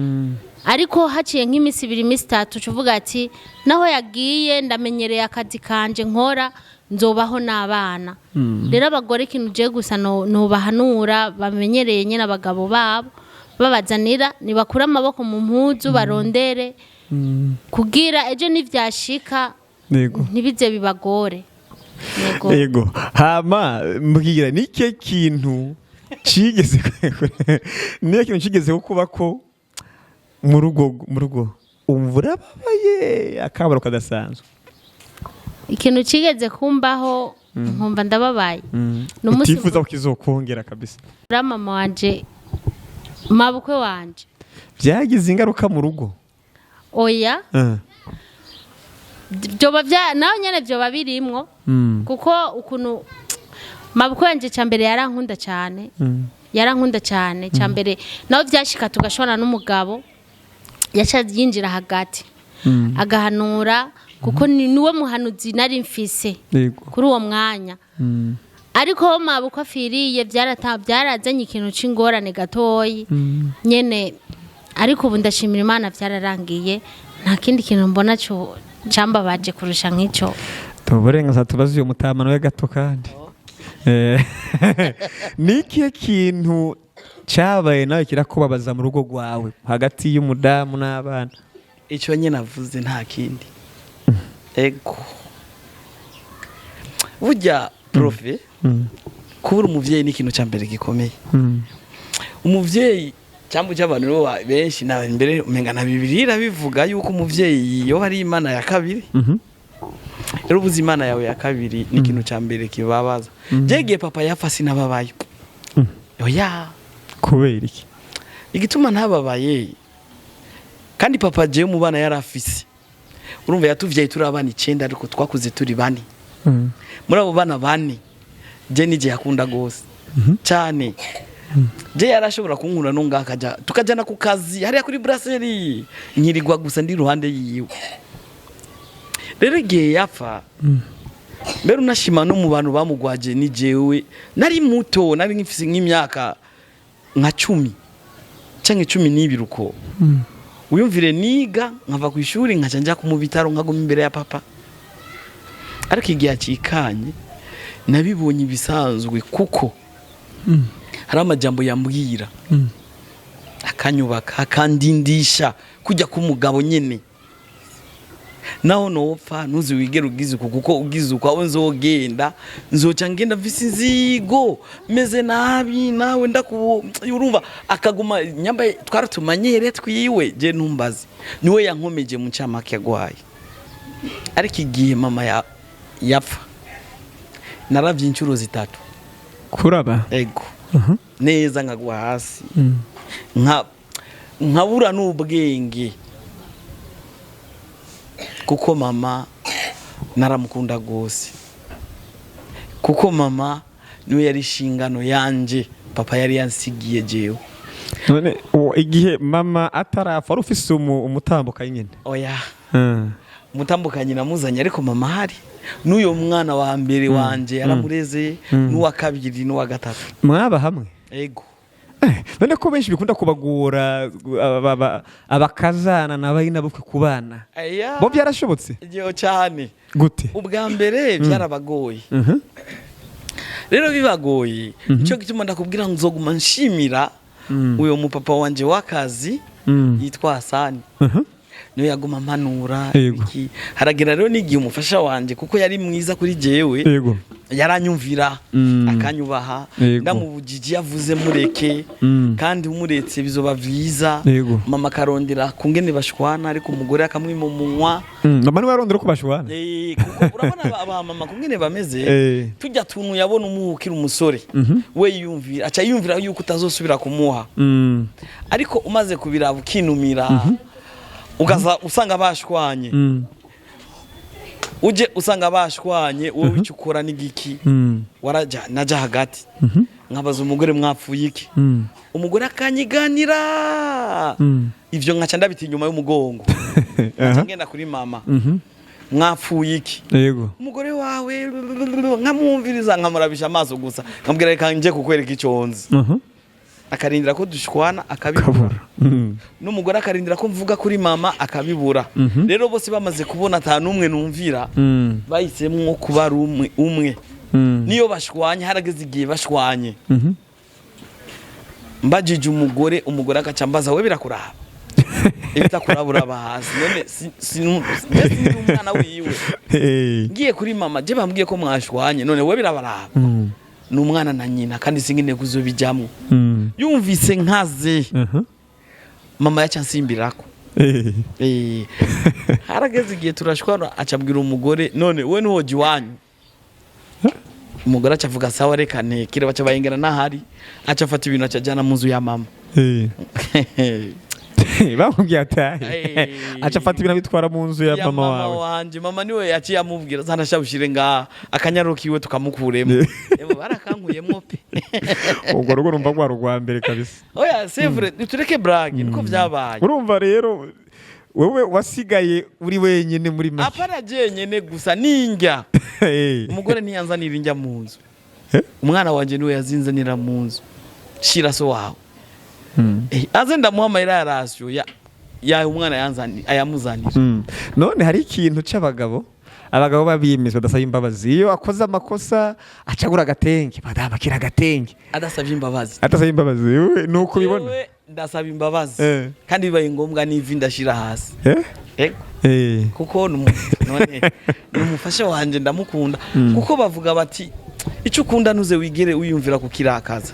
ariko haciye nk'iminsi 2, iminsi 3, uca uvuga ati naho yagiye ndamenyereye akazi kanje nkora, nzobaho n'abana. Rero abagore ikintu je gusa nobahanura, bamenyereye nyine abagabo babo babazanira, nibakure amaboko mu mpuzu, barondere kugira ejo nivyashika ntibize bibagore. Yego. Yego, hama mbwira, ni ikihe kintu cigeze, niyo kintu cigeze kuba ko mu rugo umva urababaye akabaro kadasanzwe? Ikintu kigeze kumbaho nkumva ndababaye ni umunsi Utifuza ko kizokongera kabisa? Mvura mama wanje, mabukwe wanje. Byagize ingaruka mu rugo? Oya. Byoba bya nawe nyene byoba birimwo, kuko ukuntu mabukwe wanje, cya mbere yarankunda cyane, yarankunda cyane. Cya mbere nawe byashika tugashwana n'umugabo, yaca yinjira hagati agahanura, kuko ni niwe muhanuzi nari mfise kuri uwo mwanya. Ariko ho mabukwe afiriye, byarazanye ikintu c'ingorane gatoyi nyene, ariko ubu ndashimira Imana, byararangiye. Nta kindi kintu mbona cyo cambabaje kurusha nk'icyo. Uburenganzira tubaze uyu mutamano we gato. Kandi ni ikihe kintu cyabaye nawe kirakubabaza mu rugo rwawe hagati y'umudamu n'abana? Icyo nyine avuze, nta kindi. Ego, burya profe, kubura umuvyeyi ni ikintu cya mbere gikomeye. Umuvyeyi cyangwa cy'abantu rero benshi na mbere umenga na Bibiliya irabivuga yuko umuvyeyi yoba ari Imana ya kabiri. Rero ubuze Imana yawe ya kabiri ni ikintu cya mbere kibabaza. Jegiye papa yapfa sinababaye, oya. Kubera iki? Igituma ntababaye, kandi papa jewe mu bana yari afise, urumva yatuvyaye turi abana 9, ariko twakuze turi bane. Muri abo bana bane, je nije yakunda gose cyane. Je yarashobora kunkura no ngaha akaja tukajana ku kazi hariya kuri brasserie, nkirirwa gusa ndi iruhande yiwe. Rero igihe yapfa, mbere unashima no mu bantu bamugwaje ni jewe nari muto, nari nkifise nk'imyaka nka 10 canke 12 uko. Wiyumvire, niga nkava ku ishuri nkaca nja mu bitaro, nkaguma imbere ya papa. Ariko igihe acikanye nabibonye ibisanzwe, kuko hari amajambo yambwira akanyubaka, akandindisha kujya k'umugabo nyene. Naho nopfa, ntuzi wigere ugize uku, kuko ugize uku aho nzogenda nzoca ngenda mfise inzigo meze nabi nawe ndaku. Urumva akaguma nyambaye twaratumanyere twiwe. Je ntumbaze, niwe yankomeje mu ncamake yagwaye. Ariko igihe mama yapfa naravye inshuro 3. Kuraba? Ego, neza, nkagwa hasi, nka nkabura n'ubwenge, kuko mama naramukunda gose, kuko mama niwe yari inshingano yanje papa yari yansigiye jewe. None igihe mama atarapfa wari ufise umutambukanyi nyine? Oya. Umutambukanyi namuzanye ariko mama ahari, n'uyo mwana wa mbere wanje yaramureze, n'uwa kabiri n'uwa gatatu. Mwaba hamwe? Ego. None ko benshi bikunda kubagora abakazana na bayinabukwe kubana, Aya. bo byarashobotse? Yo cyane. Gute? Ubwa mbere byarabagoye. Rero bibagoye, nicyo gituma ndakubwira ngo nzoguma nshimira uyo mupapa wanje w'akazi yitwa Hasani. Niwe yaguma ampanura. Iki haragera rero n'igihe umufasha wanje, kuko yari mwiza kuri jewe, yaranyumvira, akanyubaha. Ndamubujije yavuze mureke, kandi umuretse bizoba vyiza. Mama akarondera kungene bashwana, ariko umugore akamwima umunwa. Mama niwe yarondera ko bashwana? Kuko urabona aba mama kungene bameze, tujya tuntu yabona umuha ukiri umusore, we yiyumvira, aca yiyumvira yuko utazosubira kumuha. Ariko umaze kubiraba ukinumira, ugaza usanga bashwanye. Uje usanga bashwanye, wowe icyo ukora n'igiki? Waraja naja hagati, nkabaza umugore: "Mwapfuye iki?" Umugore akanyiganira. Ivyo nkaca ndabita inyuma y'umugongo, nkaca ngenda kuri mama: "Mwapfuye iki?" "Umugore wawe." Nkamwumviriza, nkamurabisha amaso gusa, nkamubwira: "Reka nje kukwereka icyo nzi." Akarindira ko dushwana, akabibura. Kabura. N'umugore akarindira ko mvuga kuri mama, akabibura. Rero bose bamaze kubona ata n'umwe numvira, bahisemwo kuba ari umwe umwe. Niyo bashwanye, harageze igihe bashwanye, mbajije umugore, umugore agaca ambaza: "We birakuraba?" Ibitakurabura hasi none mbese ndi umwana wiwe? Ngiye kuri mama, je bambwiye ko mwashwanye, none we birabaraba? Ni umwana na nyina, kandi sinkeneye kuzobijamwo. Yumvise nkaze, mama yaca ansimbirako. Harageze igihe turashwana, acabwira umugore: "None we ntiwoja iwanyu?" Umugore aca avuga: "Sawa, reka ntekere." Baca bayengera n'ahari, aca afata ibintu, aca ajana mu nzu ya mama. Bamubwiye atahe, aca afata ibintu abitwara mu nzu ya ya mama mama wawe. Wanje mama niwe yaciye amubwira: "Zana sha, ushire ngaha akanyaruka iwe tukamukuremo." Ebo, barakankuyemwo pe. Ubwo rugo rumva rwari urwa mbere kabisa. Oya, c'est vrai, tureke blague, niko vyabaye. Urumva rero wewe wasigaye uri wenyine muri make. Apana jenyene gusa, ninjya. Umugore ntiyanzanira injya mu nzu. Umwana wanje niwe yazinzanira mu nzu: "Shira so wawe." Aze ndamuha amahera ya ration ya umwana yanzani ayamuzanira. None hari ikintu c'abagabo, abagabo babiyemeza badasaba imbabazi. Iyo akoze amakosa acagura agatenge: "Madamu, akira agatenge." Adasabye imbabazi. Adasaba imbabazi. Wewe ni uko ubibona? Jewe ndasaba imbabazi. Kandi bibaye ngombwa n'ivi ndashira hasi. Ego. Kuko none ni umufasha wanje, ndamukunda. Kuko bavuga bati: "Icyo ukunda ntuze wigere wiyumvira kukirakaza."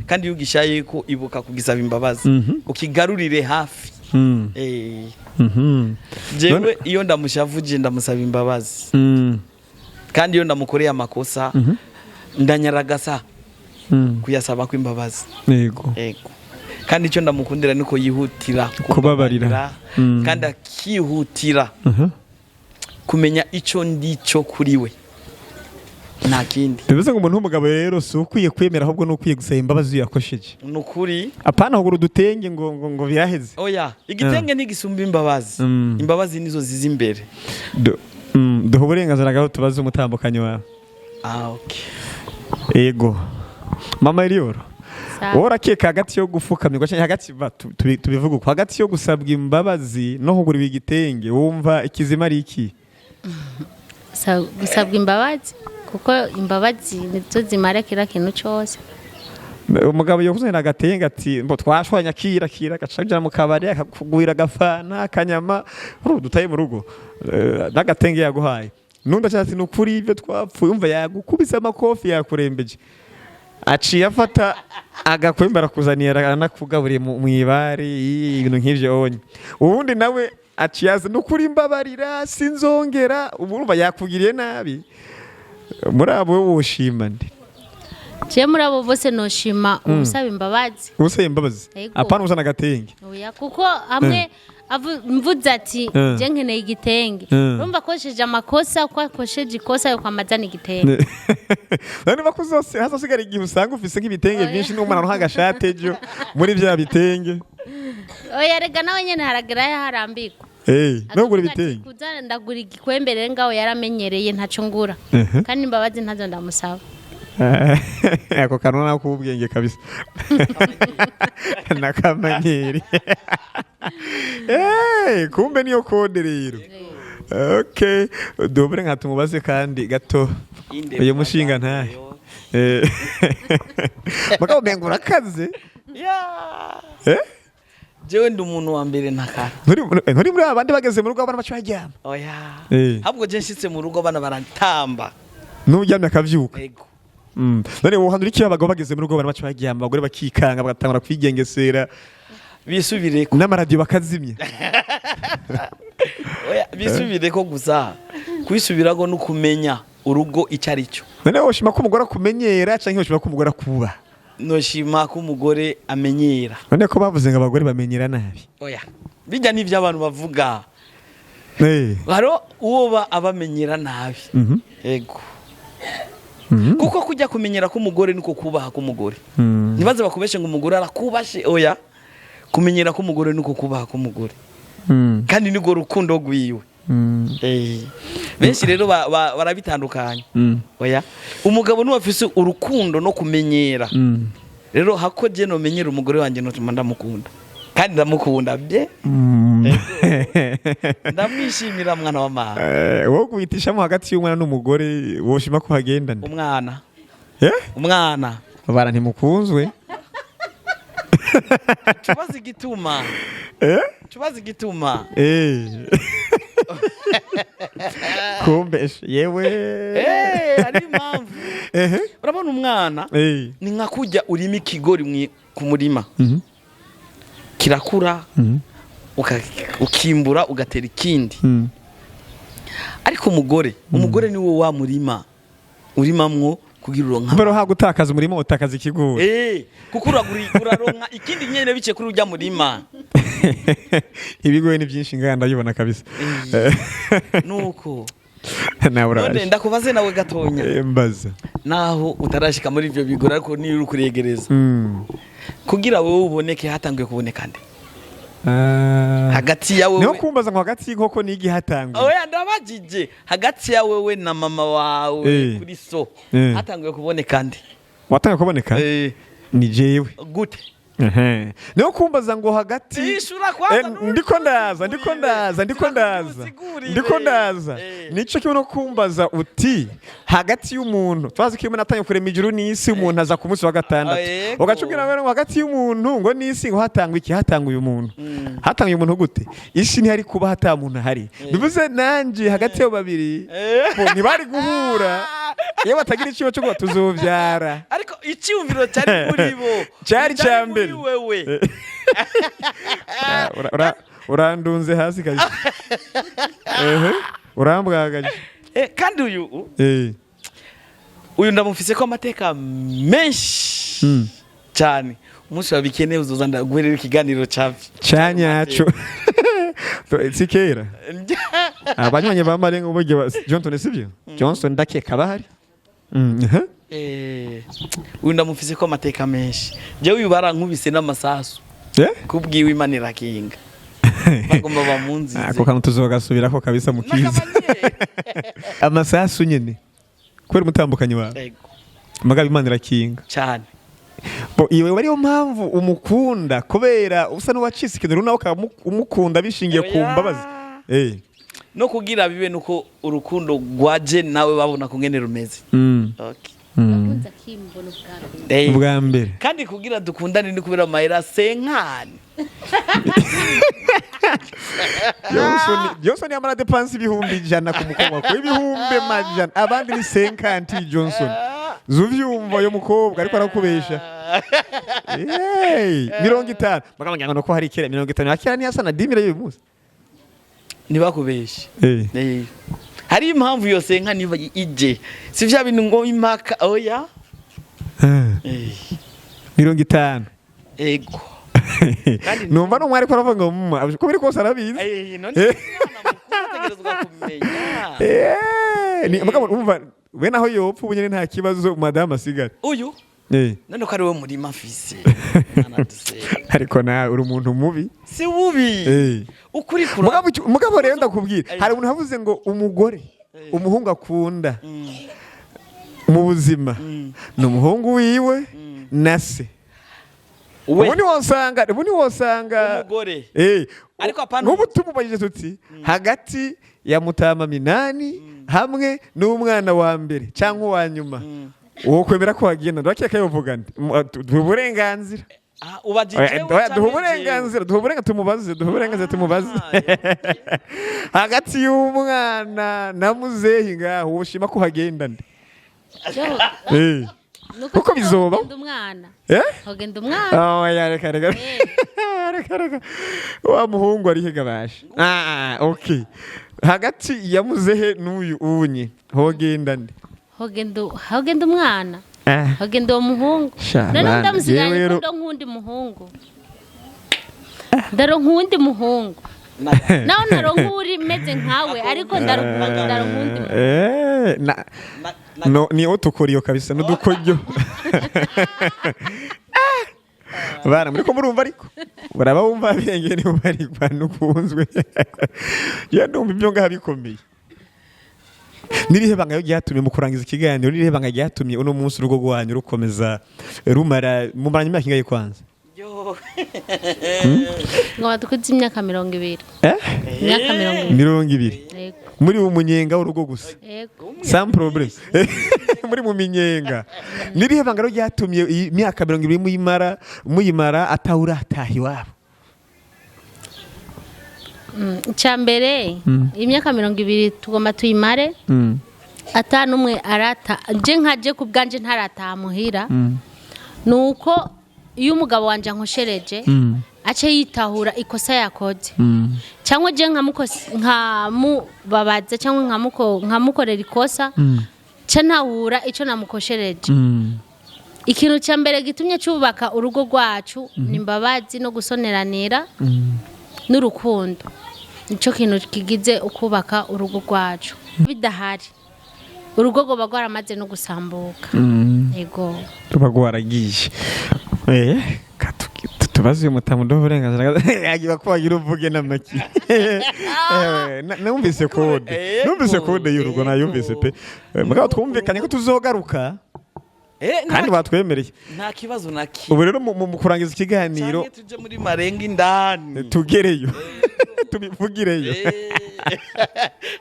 Kandi iyo ugishaye ko, ibuka kugisaba imbabazi, ukigarurire hafi. Jewe iyo ndamushavuje ndamusaba imbabazi. Kandi iyo ndamukoreye amakosa, ndanyaragasa kuyasaba ko imbabazi. Ego, kandi icyo ndamukundira niko yihutira Kubabarira. kumbabarira, kandi akihutira kumenya icyo ndicyo kuri we, nta kindi. Bivuze ngo umuntu w'umugabo rero si ukwiye kwemera, ahubwo ni ukwiye gusaba imbabazi iyo yakosheje. Ni ukuri. Apana kugura udutenge ngo biraheze. Oya, igitenge ntigisumba imbabazi. Imbabazi nizo ziza imbere. Duha uburenganzira gaho tubaze umutambukanyi wawe. Ah, okay. Ego, mama Elioro. Sawa. Wowe urakeka hagati yo gufukamirwa cyangwa hagati tubivuge uko, hagati yo gusabwa imbabazi no kugura igitenge, wumva ikizima ari iki? Gusabwa imbabazi, kuko imbabazi nizo zimara kira kintu cyose. Umugabo yakuzanira agatenge ati: "Mbo twashwanya, kira kira," agaca ajana mu kabari, akakugurira agafana, akanyama, uru dutaye mu rugo, n'agatenge yaguhaye. Nundi aca ati: "Nukuri ibyo twapfuye," umva yagukubise amakofi, yakurembeje, aciye afata agakwembe arakuzaniye, aranakugaburiye mu ibari, ibintu nk'ivyo onye. Uwundi nawe aciye aza: "Nukuri mbabarira, sinzongera." Ubu urumva yakugiriye nabi. Muri abo wowe woshima nde? Je muri abo bose noshima umusaba imbabazi. Usaba imbabazi? Ego. Apana uzana agatenge? Oya, kuko hamwe mvuze ati: "Je nkeneye igitenge," urumva akosheje amakosa, ko akosheje ikosa yo kwamazana igitenge. None ko uzose hazosigara igihe usanga ufise nk'ibitenge Oya. byinshi, n'umwana aronka agashati ejo muri bya bitenge. Oya, rega nawe nyene haragera harambikwa. No kugura Akavuga ati, ibitenge. "Kuza ndagura igikwembe rero ngaho yaramenyereye, ntaco ngura." Kandi imbabazi ntazo ndamusaba. Ako kantu nako ubwenge kabisa nakamanyeri. Kumbe niyo code rero. Okay, dubure nka tumubaze kandi gato uyu mushinga ntahe. Mugabo umenga urakaze. Ya. Eh? Jewe ndi umuntu wa mbere ntakara. Nturi muri abandi bageze mu rugo abana baca baryama. Oya. Eh. Ahubwo je nshitse mu rugo abana barantamba. N'uryamye akavyuka. Ego. None wohanura iki abagabo bageze mu rugo abana baca baryama, abagore bakikanga, bagatangura kwigengesera, Bisubireko. n'amaradiyo bakazimya? Oya, bisubireko gusa. Kwisubirako no kumenya urugo icyo ari cyo. None woshima ko umugore akumenyera canke woshima ko umugore akuba? Noshima ko umugore amenyera. None ko bavuze ngo abagore bamenyera nabi? Oya, bijya n'ibyo abantu bavuga. Haro uwo abamenyera nabi. Ego. Kuko kujya kumenyera k'umugore niko kubaha k'umugore. Ntibaze bakubeshe ngo umugore arakubashe, oya. Kumenyera k'umugore niko kubaha k'umugore. Kandi niko rukundo rwiwe. Benshi rero barabitandukanya. Oya, umugabo niwe afise urukundo no kumenyera. Rero hako je nomenyera umugore wanjye, notuma ndamukunda, kandi ndamukunda bye. Ndamwishimira mwana wa mama. Wowe guhitishamo hagati y'umwana n'umugore, woshima ko hagendana? Umwana. Eh? Umwana. Bara ntimukunzwe. Tubaze igituma. Eh? Tubaze igituma. Eh. Kumbe yewe. Eh, hari impamvu. Ehe. Urabona umwana Eh. ni nka kujya urima ikigori ku murima, kirakura, ukimbura, ugatera ikindi. Ariko umugore ni wo wa murima urimamwo kugira uronka. Mbere ha gutakaza umurima utakaza ikigori. Eh, kuko uraronka ikindi nyene bice kuri urya murima. Ibigoye ni byinshi ngaya ndabibona kabisa. Nuko Nawe none uraje. ndakubaze nawe gatonya. Eh, mbaza. Naho utarashika muri ivyo bigora, ariko niyo uri kuregereza, kugira wowe uboneke, hatanguye kuboneka nde hagati ya Niho wewe? kumbaza ngo hagati y'inkoko n'igi hatanguye? Oya, ndabajije hagati ya wewe na mama wawe, kuri so, hatanguye kuboneka nde? Watanguye kuboneka? Eh. Ni jewe. Gute? Ehe. Niho kumbaza ngo hagati Ishura kwanza. Ndiko ndaza, ndiko ndaza, ndiko ndaza. Usigurire. Ndiko ndaza. Nico kimwe no kumbaza uti hagati y'umuntu, twazi ko Imana natangiye kurema ijuru n'isi, umuntu aza ku munsi wa gatandatu. Yego. Ugaca ubwira ngo hagati y'umuntu ngo n'isi ngo hatangwa iki? Hatangwa uyu muntu. Hatangwa uyu muntu gute? Isi ntihari kuba hata muntu ahari. Bivuze nanje hagati y'abo babiri bo ntibari guhura iyo batagira ikibazo cyo kuba tuzovyara. Ariko icyumviro cyari muri bo Cyari cyari icya mbere. muri wewe. Urandunze hasi kabisa. Ehe, urambwagaje. Kandi uyu uyu ndamufise ko amateka menshi cyane. Umunsi wabikeneye uzoza ndaguherera ikiganiro cyavi. Cyanyaco si kera abanywanyi ba Marengo buryo Johnson, sibyo? Johnson ndakeka bahari. Ehe. Uyu ndamufise ko amateka menshi. Jewe uyu barankubise n'amasasu kubwiwe. Imana irakinga, bagomba bamunzize. Ako kantu tuzogasubirako kabisa mu kiza. Amasasu nyene kubera umutambukanyi wawe? Yego. Mugabo Imana irakinga. Cyane. Bo iyo ariyo mpamvu umukunda, kubera usa n'uwacitse ikintu runaka ukaba umukunda bishingiye ku Oya. mbabazi. No kugira bibe nuko urukundo rwaje nawe babona kungene rumeze. Okay. Bakunze akimbona ubwa mbere. Ubwa mbere. Kandi kugira dukundane ni kubera amahera senkani. Johnson yamara dépense 100,000 ku mukobwa, ku 100,000, abandi ni 50. Johnson zuvyumva yo mukobwa ariko arakubesha. Hey, 50 bagabo ngira ngo nuko hari kera, 50 akira ni asa na 10 000 y'uyu munsi. Ntibakubeshe. Hari impamvu iyo senkani iba ije, si vya bintu ngo impaka, oya. 50. Ego. Kandi Numva n'umwe ariko aravuga ngo uko biri kose arabizi. None umwana mukuru ategerezwa kumenya. Ni mugabo umva we naho yopfa ubu nyene nta kibazo, madamu asigara. Uyu none ko ari we murima mfise. Mwana dusenga. Ariko nawe uri umuntu mubi. Si wubi. Ukuri kura. Mugabo rero ndakubwira, hari umuntu avuze ngo umugore umuhungu akunda mu buzima ni umuhungu wiwe na se. We Ubu ni wosanga umugore. Ariko apana Nk'ubu tumubajije tuti hagati ya Mutama Minani hamwe n'umwana wa mbere cyangwa uwa nyuma, uwo kwemera ko wagenda, ndakeka yovuga nti duha uburenganzira. Ah, ubajije Oya, we oya, duha canke uburenganzira, duha uburenganzira tumubaze, duha uburenganzira tumubaze. Hagati y'umwana na muzehi ngaho ushima ko hagenda nde? Nuko Kuko bizoba. hogenda umwana. Eh? Hogenda umwana. Oh, ya, reka reka reka reka, wa muhungu ari he basha? Ah, okay, hagati ya muzehe n'uyu unye hogenda nde? Hogenda umwana. Ah. Hogenda uwo muhungu. Sha, None bana, ndamusiganye jewe ko ndaronka uwundi muhungu, ndaronka uwundi muhungu, naho naronka uri meze nkawe, ariko ndaronka uwundi muhungu. Na no ni utukoriyo kabisa n'udukoryo. Bana muriko murumva, ariko baraba bumva benge ni barigwa nukunzwe. Ya, ndumva ibyo ngaha bikomeye. Nirihe banga ryatumye, mu kurangiza ikiganiro, nirihe banga ryatumye uno munsi urugo rwanyu rukomeza rumara, mumaranye imyaka ingahe kwanza? Yo. Ngo badukuze imyaka 20. Eh? Imyaka 20. 20. Yego. Muri umunyenga w'urugo gusa. Yego. Sans problème, muri mu minyenga. Nirihe banga rero ryatumye iyi myaka 20 muyimara atawurataha iwabo? Icya mbere, imyaka 20 tugomba tuyimare ata n'umwe arata, je nkaje ku bwanje ntarataha muhira, ni uko iyo umugabo wanje ankoshereje ace yitahura ikosa yakoze, cyangwa je nkamubabaza cyangwa nkamukorera ikosa, ca ntahura ico namukoshereje. Ikintu cya mbere gitumye cyubaka urugo rwacu ni imbabazi no gusoneranira n'urukundo. Nicyo kintu kigize ukubaka urugo rwacu. Bidahari, urugo rwoba rwaramaze no gusambuka. Yego. Ruba rwaragiye. Tubaze uyu mutamu ndoho uburenganzira yagira ko wagira uvuge n'amaki. Numvise code, numvise code y'urugo, nayumvise pe. Mugabo twumvikanye ko tuzogaruka kandi batwemereye. Nta kibazo na kimwe. Ubu rero mu kurangiza ikiganiro, canke tuje muri marenga indani. Tugereyo tubivugireyo.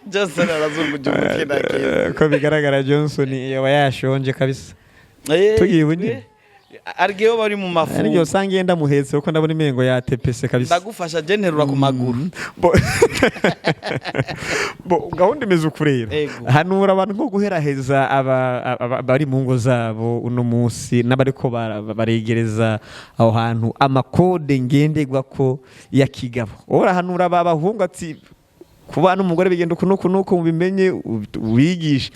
Johnson arazunguje umutwe na keza. Ko bigaragara Johnson yaba yashonje kabisa. Tugiye ubu nyine. Ariyo bari mu mafu. Ariko usanga yenda muhetse kuko ndabona imengo yatepese kabisa. Ndagufasha, je nterura ku maguru. Bo gahunda imeze uku rero. Ego. Hanura abantu nko guheraheza bari mu ngo zabo uno munsi n'abariko baregereza aho hantu, amakode ngenderwa ko ya kigabo. Wowe urahanura aba bahungu ati kuba n'umugore bigenda uku n'uku n'uku, mubimenye, ubigishe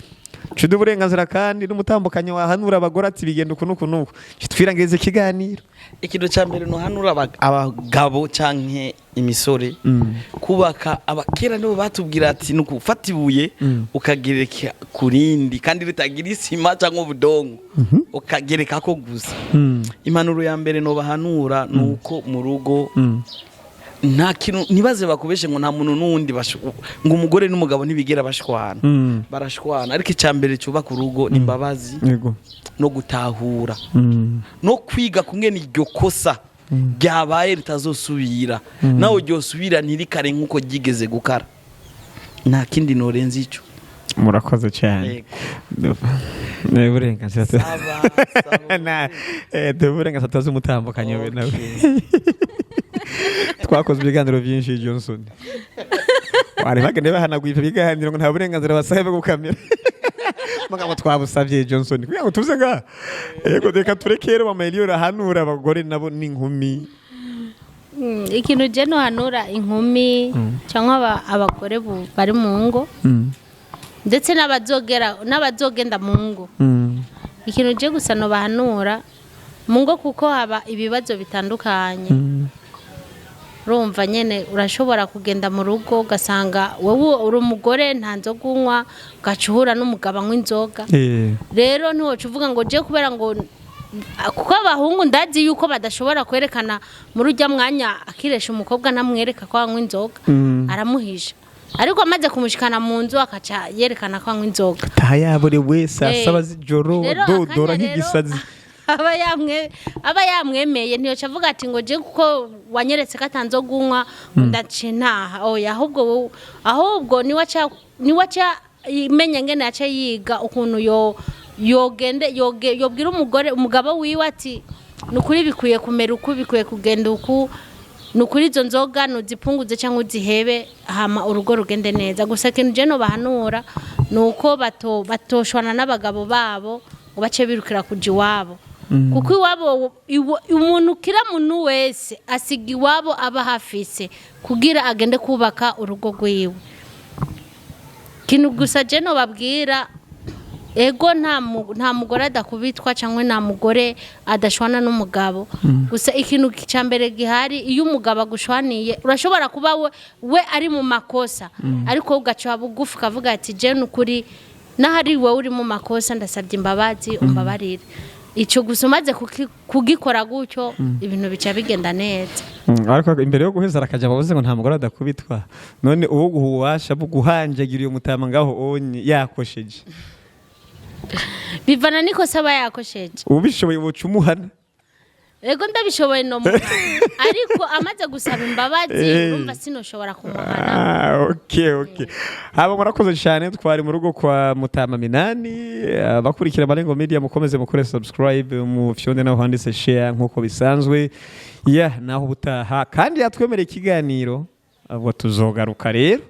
cude uburenganzira, kandi n'umutambukanyi wahanura abagore ati bigenda uku n'uku n'uku. Twirangirize ikiganiro. Ikintu cya mbere nuhanura abagabo canke imisore kubaka, abakera nibo batubwira ati ni ukufata ibuye ukagereka ku rindi, kandi ritagira isima cyangwa ubudongo, ukagerekako gusa. Impanuro ya mbere nobahanura ni uko mu rugo nta kintu, ntibaze bakubeshe ngo nta muntu n'uwundi ngo umugore n'umugabo ntibigera bashwana. Barashwana, ariko icya mbere cyubaka urugo ni imbabazi no gutahura no kwiga kumwe iryo kosa ryabaye ritazosubira, nawe ryosubira ntirikare nk'uko ryigeze gukara. Nta kindi norenza icyo. Murakoze cyane. Yego. Ni uburenganzira. Saba, saba. Na duhe uburenganzira tubaze umutambukanyi we nawe. Twakoze ibiganiro byinshi, Johnson. Wari bagende bahanaguye ibyo biganiro ngo nta burenganzira basabe bwo gukamera. Mugabo twabusabye Johnson kugira ngo tuze nga. Yego, reka turekere mama Eliora hanura abagore nabo n'inkumi. Ikintu je nohanura inkumi cyangwa abagore bari mu ngo, ndetse n'abazogera n'abazogenda mu ngo, ikintu je gusa nobahanura mu ngo, kuko haba ibibazo bitandukanye. Urumva nyene, urashobora kugenda mu rugo ugasanga wowe uri umugore nta nzoga unywa, ugaca uhura n'umugabo anywa inzoga. Rero ntiwoca uvuga ngo je kubera ngo, kuko abahungu ndazi yuko badashobora kwerekana muri ujya mwanya akiresha umukobwa, ntamwereka ko anywa inzoga. Aramuhisha, ariko amaze kumushikana mu nzu akaca yerekana ko anywa inzoga. Taha yaborewe saa 7 z'ijoro, Rero dodora akanya rero nk'igisazi. Aba yamwemeye, ntiyoca avuga ati ngo je kuko wanyeretse ko atanzoga unywa ndace ntaha. Oya, ahubwo ahubwo niwe aca imenya ngene aca yiga ukuntu yo yogende yoge yobwira umugore, umugabo wiwe ati nukuri bikwiye kumera uku, bikwiye kugenda uku, nukuri izo nzoga nuzipunguze cyangwa uzihebe, hama urugo rugende neza. Gusa ikintu je nobahanura ni uko batoshwana n'abagabo babo ngo bace birukira kuja iwabo, kuko iwabo umuntu, kira muntu wese asiga iwabo aba hafise kugira agende kubaka urugo rwiwe. Ikintu gusa je nobabwira, ego nta mugore adakubitwa cyangwa nta mugore adashwana n'umugabo. Gusa ikintu cya mbere gihari, iyo umugabo agushwaniye, urashobora kuba we ari mu makosa, ariko wowe ugaca bugufi ukavuga ati je nukuri n'ahari wowe uri mu makosa, ndasabye imbabazi, umbabarire. Icyo gusa umaze kugikora gutyo, ibintu bica bigenda neza. Ariko imbere yo guheza arakaja bavuze ngo nta mugore adakubitwa. None uwo guha ububasha bwo guhanjagira uyu mutama ngaho onye yakosheje? Bivana n'ikosa aba yakosheje. Ubishoboye buca umuhana. Ego, ndabishoboye no muhana, ariko amaze gusaba imbabazi, urumva sinoshobora kumuhana. Ah, okay. Haba murakoze cyane. Twari mu rugo kwa Mutama Minani. Abakurikira Malengo Media, mukomeze mukore subscribe, mu fyonde naho handitse share nkuko bisanzwe. Yeah, naho ubutaha. Kandi yatwemereye ikiganiro, ubwo tuzogaruka rero.